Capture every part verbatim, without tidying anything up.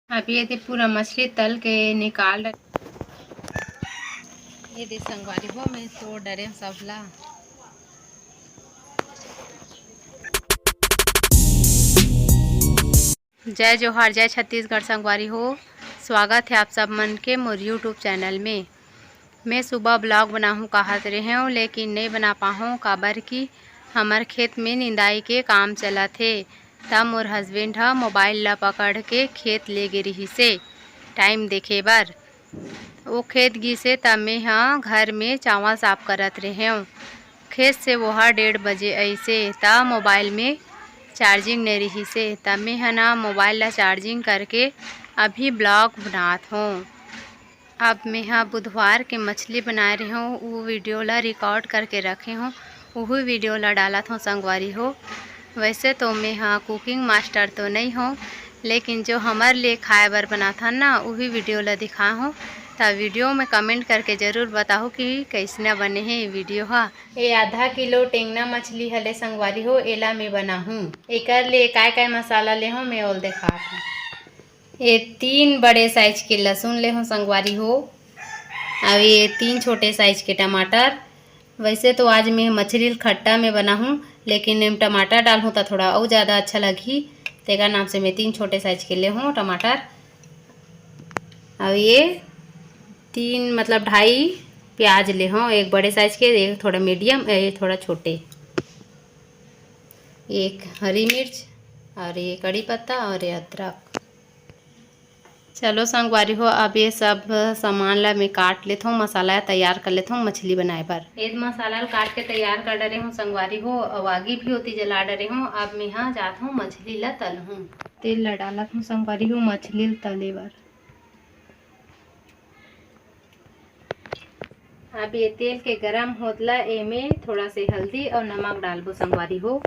अब ये दे पूरा मछली तल के निकाल डरे। ये दे संगवारी हो, मैं तोड़ डरे हंव सबला। जय जोहार, जय छत्तीसगढ़ संगवारी हो। स्वागत है आप सब मन के मोर YouTube चैनल में। मैं सुबह vlog बनाहूँ काहत रहेंव, लेकिन नइ बना पाहूँ, काबर कि हमर खेत में निंदाई के काम चलत हे। त मोर husband ह mobile ला पकड़ के खेत ले गे रिहिसे time देखे बर। वो खेत गिसे त मैं ह घर में चावल साफ करत रहेंव। खेत से वो ह डेढ़ बजे अइसे त mobile में charging नइ रिहिसे, त मैं ह ना mobile ला charging करके अभी vlog बनात हों। अब मेंहा बुधवार के मछली बनाए रहेंव, उ video ला record करके रखे हों, उही video ला डालत हों संगवारी हो। वैसे तो मेंहा cooking master तो नइ हों, लेकिन जो हमर लिए खाए बर बनाथन ना, उही video ला दिखाए हों। त video में comment करके जरूर बताहू कि कइसना बने हे ये video हा। ये आधा किलो टेंगना मछली हले संगवारी हो, एला मैं बनाहूँ। एकर लिए काय काय मसाला ले हों, मैं ओल देखात हों। ये तीन बड़े size के लहसुन ले हों संगवारी हो, अउ ये तीन छोटे size के टमाटर। वैसे तो आज मैं मछली ल खट्टा में बनाहूँ, लेकिन एम टमाटर डालहूँ त थोड़ा अउ ज़्यादा अच्छा लगही, तेकर नाम से मैं तीन छोटे size के ले हों टमाटर। अउ ये तीन, मतलब ढाई प्याज ले हों, एक बड़े size के, एक थोड़ा medium, एक थोड़ा छोटे। एक हरी मिर्च अउ ये कड़ी पत्ता अउ ये अदरक। चलो संगवारी हो, अब ये सब सामान ला मैं काट लेथों, मसाला तैयार कर लेथों मछली बनाए बर। ये मसाला ला काट के तैयार कर डरे हों संगवारी हो, अउ आगी भी ओती जला डरे हों। अब मैं हा जात हों मछली ला तलहूँ। तेल ला डालत हों संगवारी हो मछली ला तले बर। अब ये तेल के गरम होत ला एमे थोड़ा से हल्दी अउ नमक डालबो संगवारी हो।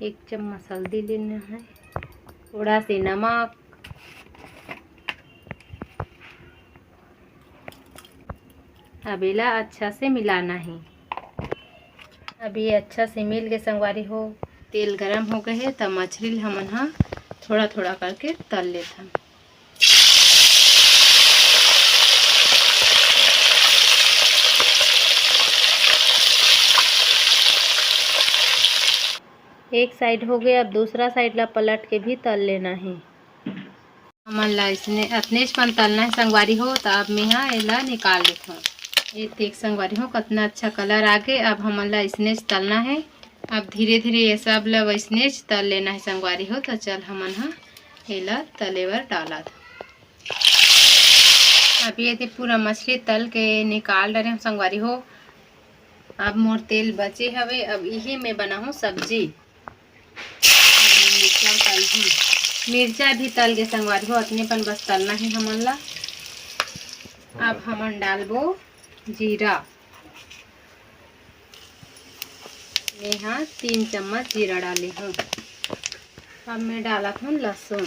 एक चम्मच हल्दी लेना है, थोड़ा से नमक। अब एला अच्छा से मिलाना है। अब ये अच्छा से मिल के संगवारी हो, तेल गरम हो गए हे, त मछली ल हमन ह थोड़ा थोड़ा करके तल लेथन। एक side हो गए, अब दूसरा side ला पलट के भी तल लेना है। हमन ला इसने अतनेच पन तलना है संगवारी हो, त अब मेंहा एला निकाल लेथों। ये देख संगवारी हो, कतना अच्छा colour आ गे। अब हमन ला इसनेच तलना है। अब धीरे धीरे ये सब ला वैसनेच तल लेना है संगवारी हो। त चल हमन हा एला तले बर डालत। अब ये दे पूरा मछली तल के निकाल डरे हों संगवारी हो। अब मोर तेल बचे हवे, अब इही में बनाहूँ सब्जी। अब मिर्चा तलहूँ, मिर्चा भी तल के संगवारी हो, अतने पन बस तलना है हमन ला। अब हमन डालबो जीरा। मेंहा तीन चम्मच जीरा डाले हों। अब मैं डालत हों लहसुन।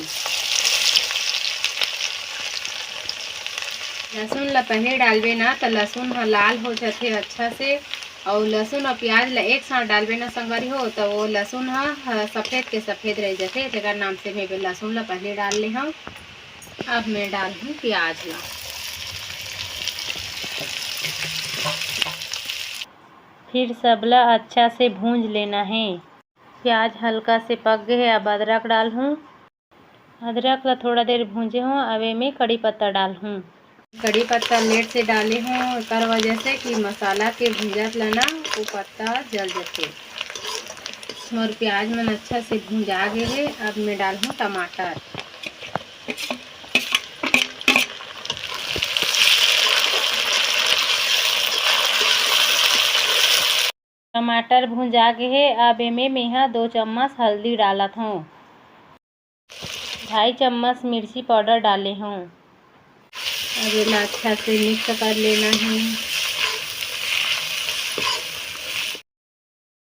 लहसुन ला पहले डालबे ना, त लहसुन ह लाल हो जाथे अच्छा से, अउ लहसुन अउ प्याज ला एक साथ डालबे ना संगवारी हो, त वो लहसुन ह, ह सफेद के सफेद रह जाथे। तेकर नाम से मैं लहसुन ला पहले डाल ले हूँ। अब मैं डालहूँ प्याज ला। फिर सबला अच्छा से भूंज लेना है। प्याज हल्का से पक गए हे, अब अदरक डालहूँ। अदरक ला थोड़ा देर भूंजे हों, अब एमे कड़ी पत्ता डालहूँ। कड़ी पत्ता लेट से डाले हों, एकर वजह से कि मसाला के भूंजत ला ना, वो पत्ता जल जथे। मोर प्याज मन अच्छा से भूंजा गे हे, अब मैं डालहूँ टमाटर। टमाटर भुंजा गे हे, अब एमे मेंहा दो चम्मच हल्दी डालत हौं। ढाई चम्मच मिर्ची पाउडर डाले हौं। अब एला अच्छा से मिक्स कर लेना हे।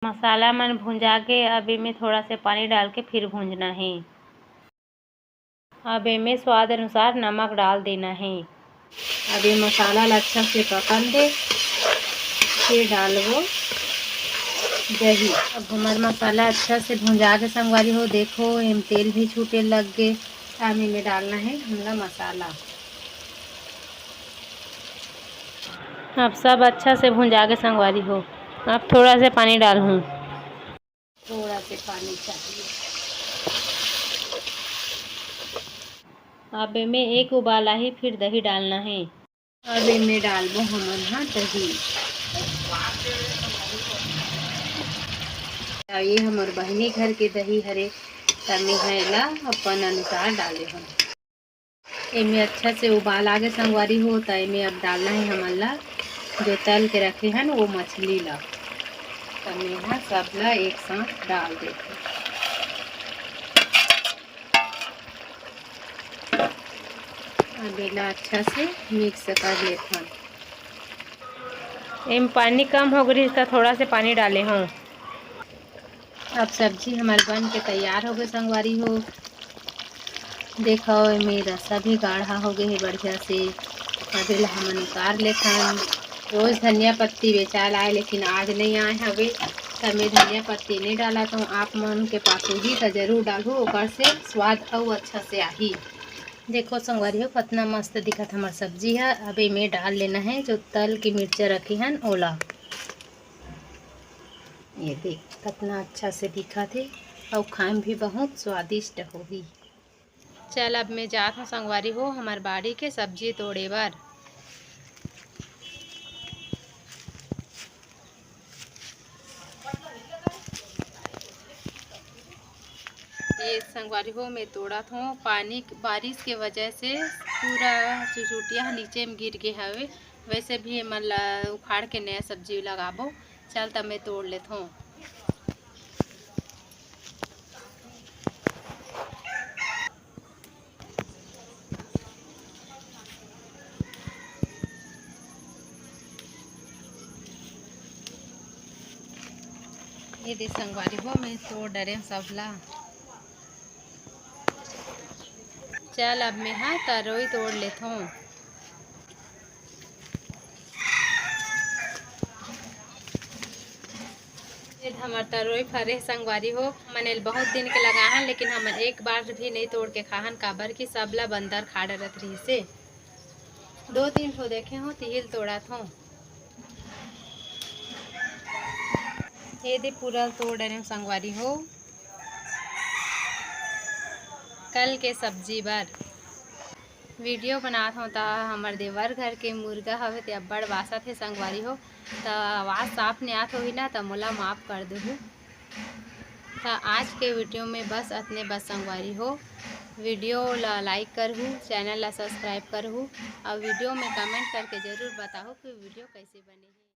मसाला मन भुंजा के अब एमे थोड़ा से पानी डाल के फिर भूंजना हे। अब एमे स्वाद अनुसार नमक डाल देना हे। अब ये मसाला ला अच्छा से पकन दे, फिर डालबो दही। अब हमर मसाला अच्छा से भुंजा के संगवारी हो, देखो एम तेल भी छूटे लग गे। अब एमे डालना है हमला मसाला। अब सब अच्छा से भुंजा के संगवारी हो, अब थोड़ा से पानी डालहूँ। थोड़ा से पानी चाहिए। अब एमे एक उबाल आही, फिर दही डालना है। अब एमे डालबो हमन हा दही। ये हमर बहिनी घर के दही हरे, त मेहा एला अपन अनुसार डाले हन। एमे अच्छा से उबाल आगे संगवारी हो, त एमे अब डालना है हमन ला जो तल के रखे हन वो मछली ला। त मेहा सब ला एक साथ डाल देथे। अब एला अच्छा से मिक्स कर लेथन। एम पानी कम हो गइस, त थोड़ा से पानी डाले हूँ। अब सब्जी हमार बन के तैयार हो गए संगवारी हो। देखो, एमे रसा भी गाढ़ा हो गए है बढ़िया से। अब एला हमन उतार लेथन। रोज धनिया पत्ती बेचाल आए, लेकिन आज नहीं आए हवे, त मैं धनिया पत्ती नहीं डाला। तो आप मन के पास होही त जरूर डालहू, ओकर से स्वाद अउ अच्छा से आही। देखो संगवारी हो, कितना मस्त दिखत हमर सब्जी है। अब एमे डाल लेना है जो तल के मिर्चा रखे हन ओला। ये देख, कितना अच्छा से दिखत हे, अउ खाए में भी बहुत स्वादिष्ट होही। चल, अब मैं जात हूँ संगवारी हो, हमर बाड़ी के सब्जी तोड़े बर। ये संगवारी हो, मैं तोड़त हूँ। पानी, बारिश के वजह से पूरा चुचुटिया ह नीचे में गिर गे हवे। वैसे भी एमन ला उखाड़ के नया सब्जी लगाबो। चल, त मैं तोड़ लेत हूँ। ये दे संगवारी हो, मैं तोड़ डरे हूँ सबला। चल, अब मैं हा तरोई तोड़ लेथों। ये हमर तरोई फरे संगवारी हो, हमन एल बहुत दिन के लगाहन, लेकिन हमन एक बार भी नहीं तोड़ के खाहन, काबर कि सबला बंदर खा डरत रहिसे। दो तीन ठो देखे हो, तिहिल तोड़त हो। ये दे पूरा तोड़ डरे संगवारी हो, कल के सब्जी बर। वीडियो बनात हव त हमर देवर घर के मुर्गा हवे ते अब्बड़ बासत हे संगवारी हो, त आवाज़ साफ नइ आत होही ना, त मोला माफ़ कर दुहू। त आज के वीडियो में बस अतने बस संगवारी हो। वीडियो ला लाइक करहू, चैनल ला सब्सक्राइब करहू, अउ वीडियो में कमेंट करके ज़रूर बताहू कि वीडियो कैसे बने हे।